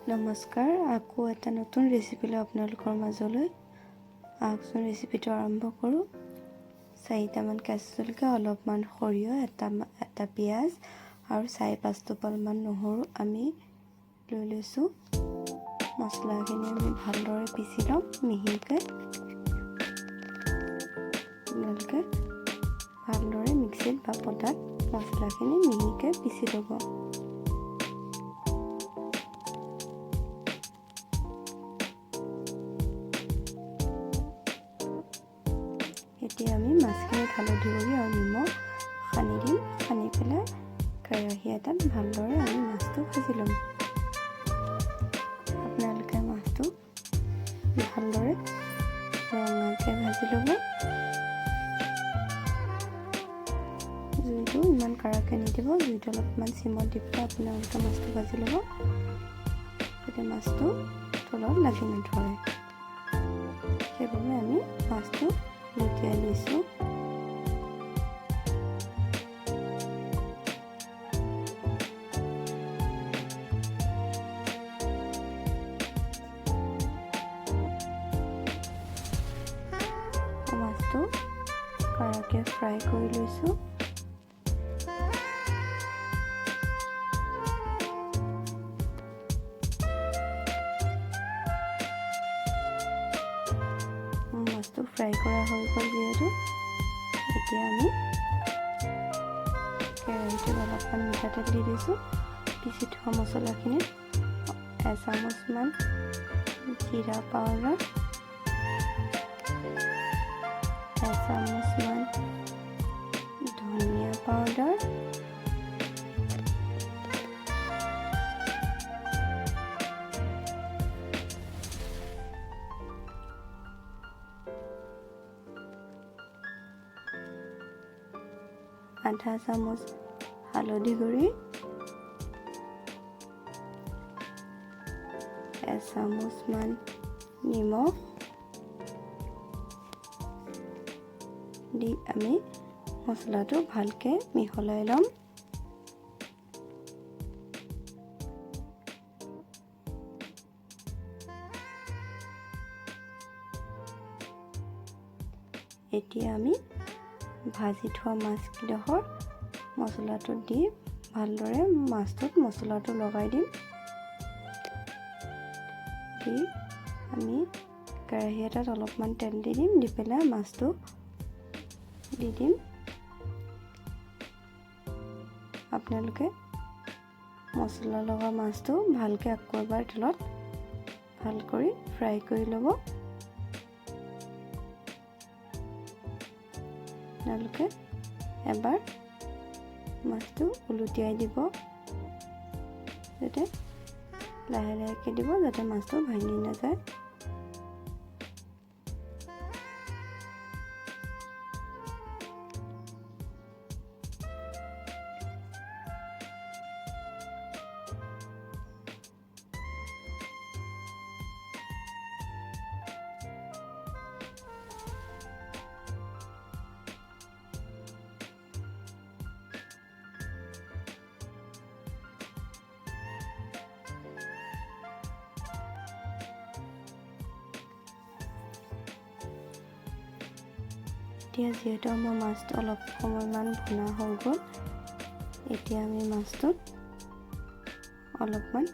নমস্কাৰ, আকৌ এটা নতুন ৰেচিপি লৈ আপোনালোকৰ মাজলৈ আহকচোন। ৰেচিপিটো আৰম্ভ কৰোঁ। চাৰিটামান কেঁচা জলকীয়া, অলপমান সৰিয়হ, এটা এটা পিঁয়াজ আৰু 4-5 টোপালমান নহৰু আমি লৈ লৈছোঁ। মছলাখিনি আমি ভালদৰে পিচি ল'ম মিহিকৈ। আপোনালোকে ভালদৰে মিক্সিত বা পটাত মছলাখিনি মিহিকৈ পিচি ল'ব। এতিয়া আমি মাছখিনিত হালধি গুড়ি আৰু নিমখ সানি দিম। সানি পেলাই কেৰাহী এটাত ভালদৰে আমি মাছটো ভাজি ল'ম। আপোনালোকে মাছটো ভালদৰে ৰঙাকৈ ভাজি ল'ব। জুইটো ইমান কাঢ়াকৈ নিদিব, জুইটো অলপমান চিমত দি পেলাই আপোনালোকে মাছটো ভাজি ল'ব, যাতে মাছটো তলত লাগি নধৰে। সেইবাবে আমি মাছটো লুটিয়াই দিছোঁ। মাছটো কাঢ়াকৈ ফ্ৰাই কৰি লৈছোঁ। মাছটো ফ্ৰাই কৰা হৈ গ'ল যিহেতু, এতিয়া আমি কেৰাহীটোত অলপমান মিঠাতেল দি দিছোঁ। পিচি থোৱা মছলাখিনিত এচামুচমান জিৰা পাউডাৰ, এচামুচমান ধনিয়া পাউডাৰ, আধা চামুচ হালধি গুড়ি, এচামুচমান নিমখ দি আমি মছলাটো ভালকৈ মিহলাই ল'ম। এতিয়া আমি ভাজি থোৱা মাছকেইডোখৰ মছলাটোত দি ভালদৰে মাছটোত মছলাটো লগাই দিম। দি আমি কেৰাহী এটাত অলপমান তেল দি দিম, দি পেলাই মাছটো দি দিম। আপোনালোকে মছলা লগা মাছটো ভালকৈ আকৌ এবাৰ তেলত ভাল কৰি ফ্ৰাই কৰি ল'ব। আপোনালোকে এবাৰ মাছটো উলটিয়াই দিব, যাতে লাহে লাহেকৈ দিব, যাতে মাছটো ভাঙি নাযায়। এতিয়া যিহেতু আমাৰ মাছটো অলপ সময়মান ভুনা হৈ গ'ল, এতিয়া আমি মাছটোত অলপমান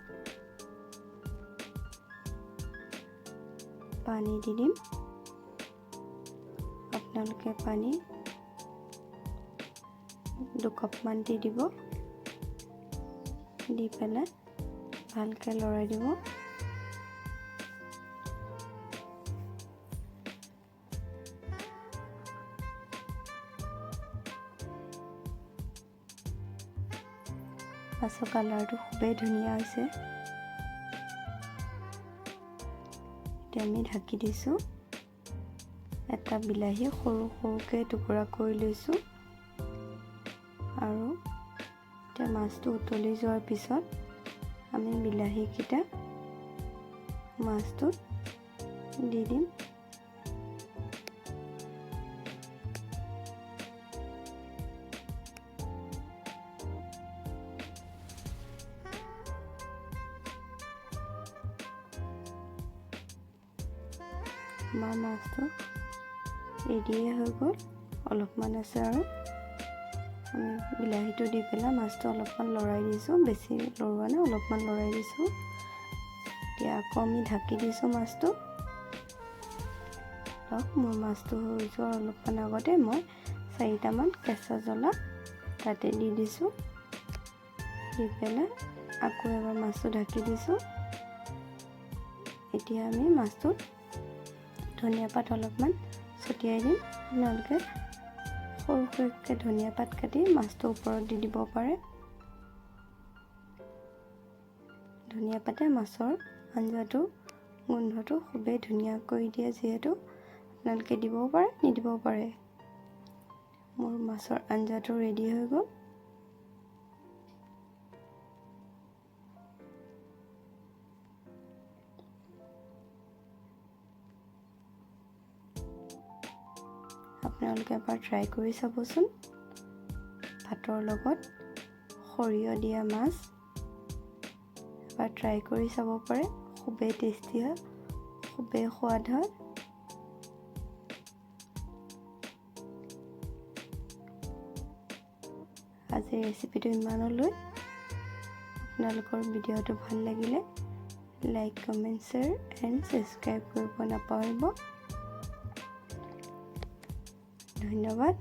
পানী দি দিম। আপোনালোকে পানী 2 কাপমান দি দিব। দি পেলাই ভালকৈ লৰাই দিব। মাছৰ কালাৰটো খুবেই ধুনীয়া হৈছে। এতিয়া আমি ঢাকি দিছোঁ। এটা বিলাহী সৰু সৰুকৈ টুকুৰা কৰি লৈছোঁ। আৰু এতিয়া মাছটো উতলি যোৱাৰ পিছত আমি বিলাহীকেইটা মাছটোত দি দিম। আমাৰ মাছটো ৰেডিয়ে হৈ গ'ল, অলপমান আছে আৰু। আমি বিলাহীটো দি পেলাই মাছটো অলপমান লৰাই দিছোঁ, বেছি লৰোৱা নাই, অলপমান লৰাই দিছোঁ। এতিয়া আকৌ আমি ঢাকি দিছোঁ মাছটো। মোৰ মাছটো হৈ যোৱাৰ অলপমান আগতে মই 4টামান কেঁচা জ্বলা তাতে দি দিছোঁ। দি পেলাই আকৌ এবাৰ মাছটো ঢাকি দিছোঁ। এতিয়া আমি মাছটোত ধনিয়া পাত অলপমান ছটিয়াই দিম। আপোনালোকে সৰু সৰুকৈ ধনিয়া পাত কাটি মাছটোৰ ওপৰত দি দিব পাৰে। ধনিয়া পাতে মাছৰ আঞ্জাটো গোন্ধটো খুবেই ধুনীয়া কৰি দিয়ে, যিহেতু আপোনালোকে দিবও পাৰে, নিদিবও পাৰে। মোৰ মাছৰ আঞ্জাটো ৰেডি হৈ গ'ল। আপোনালোকে এবাৰ ট্ৰাই কৰি চাবচোন। ভাতৰ লগত সৰিয়হ দিয়া মাছ এবাৰ ট্ৰাই কৰি চাব পাৰে, খুবেই টেষ্টি হয়, খুবেই সোৱাদ হয়। আজিৰ ৰেচিপিটো ইমানলৈ। আপোনালোকৰ ভিডিঅ'টো ভাল লাগিলে like, comment, share and subscribe কৰিব নাপাহৰিব। ধন্যবাদ।